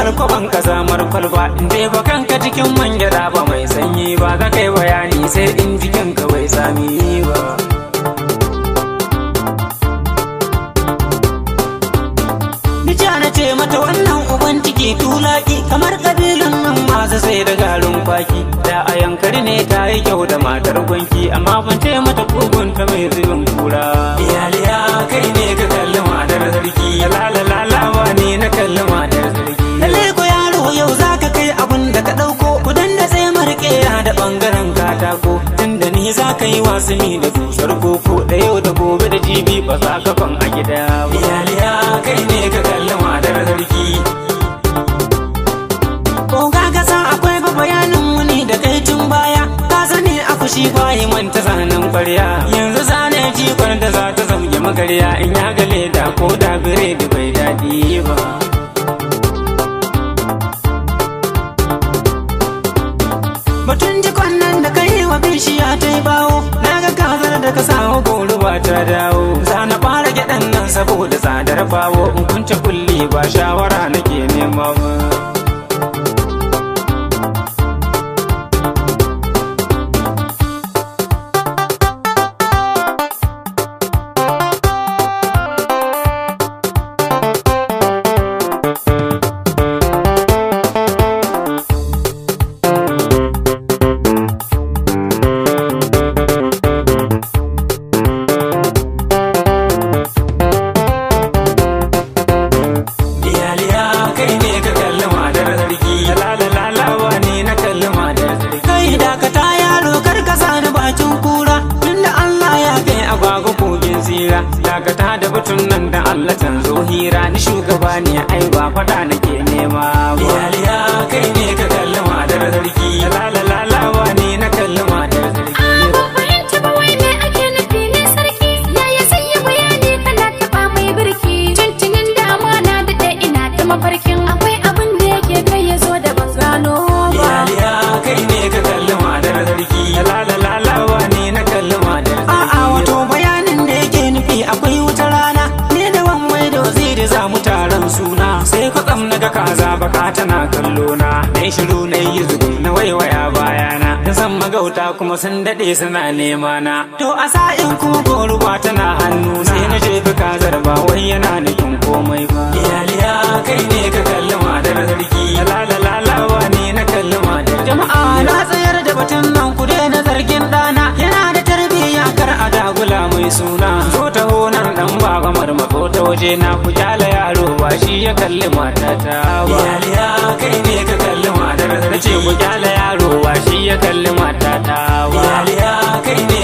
Kar kwaban ka zamar kwalba, in dai ba kanka cikin man gyaɗa ba mai sanyi ba, za ka yi bayani sai in jikin ka bai sami ba. Bija na ce mata wannan uban ciki tulaki kamar kabilun nan masu sai da garin kwaki. Da a yankari ne ta yi kyau da matar gwanki, amma ban ce mata kugunta mai zubin kura. Iyaliya kai ne ka kalli matar sarki, lalalawa ne na kalli matar sarki. Lalle ko yaro yau zaka kai abun da ka ɗauko, kudan da zai marke da ɓangaren katako. Tunda ni za ka yi wasuni da dusar koko, da yau da gobe da jibi ba za ka kwan a gida ba. Iyaliya kai ne ka kalli matar sarki. Ko ka kasa akwai ba bayanin muni da kai tun baya, ka sani a fushi bayi manta zanen kwarya. Yanzu zane jikon da za ta zauge magarya, in ya ga leda ko da biredi bai daɗi ba. Batun jikon nan da kai wa bishiya ta yi bawo, na ga kazar da ka samu goro ba ta dawo. Za na fara gyaɗan nan saboda tsadar bawo, in kunce kulli ba shawara nake nema ba. Iyaliya kai ne ka kalli matar sarki, lalalawa ne na kalli matar sarki. Kai dakata yaro kar ka sani bakin kura, tunda Allah ya kai agwagwa kogin tsira. Dakata da batun nan da Allah canzo hira, ni shugaba ne ai ba faɗa nake nema ba. Iyaliya kai ne ka kalli matar sarki, lalalawa ne na kalli matar sarki. Ban fahimci ba wai me ake nufi ne sarki, yaya zai yi bayani kana taɓa mai birki. Tuntunin dama na daɗe ina ta mafarkin, akwai abin da yake kai ya zo da ban gano ba. Iyaliya kai ne ka kalli matar sarki, lalalawa ne na kalli matar sarki. A'a wato bayanin da yake nufi akwai wuta rana, ni da wan mai da waziri za mu taron suna. Sai kwatsam na ga kaza baka tana kallo na, na yi shiru na yi zugum na waiwaya bayana. Na san magauta kuma sun daɗe suna nema na. To a sa'in kuma goruba tana hannu sai na jefi kazar ba wai yana nufin komai ba. Iyaliya kai ne ka kalli matar sarki, lalalawa ne na kalli matar. Jama'a na tsayar da batun nan ku daina zargin ɗana, yana da tarbiyya kar a dagula mai suna. Zo taho nan ɗan baba marmako ta waje na ku kyala yaro ba shi ya kalli matata ba. Iyaliya kai ne ka kalli matar sarki, ce ku kyala yaro ba shi ya kalli matata ba. Iyaliya kai ne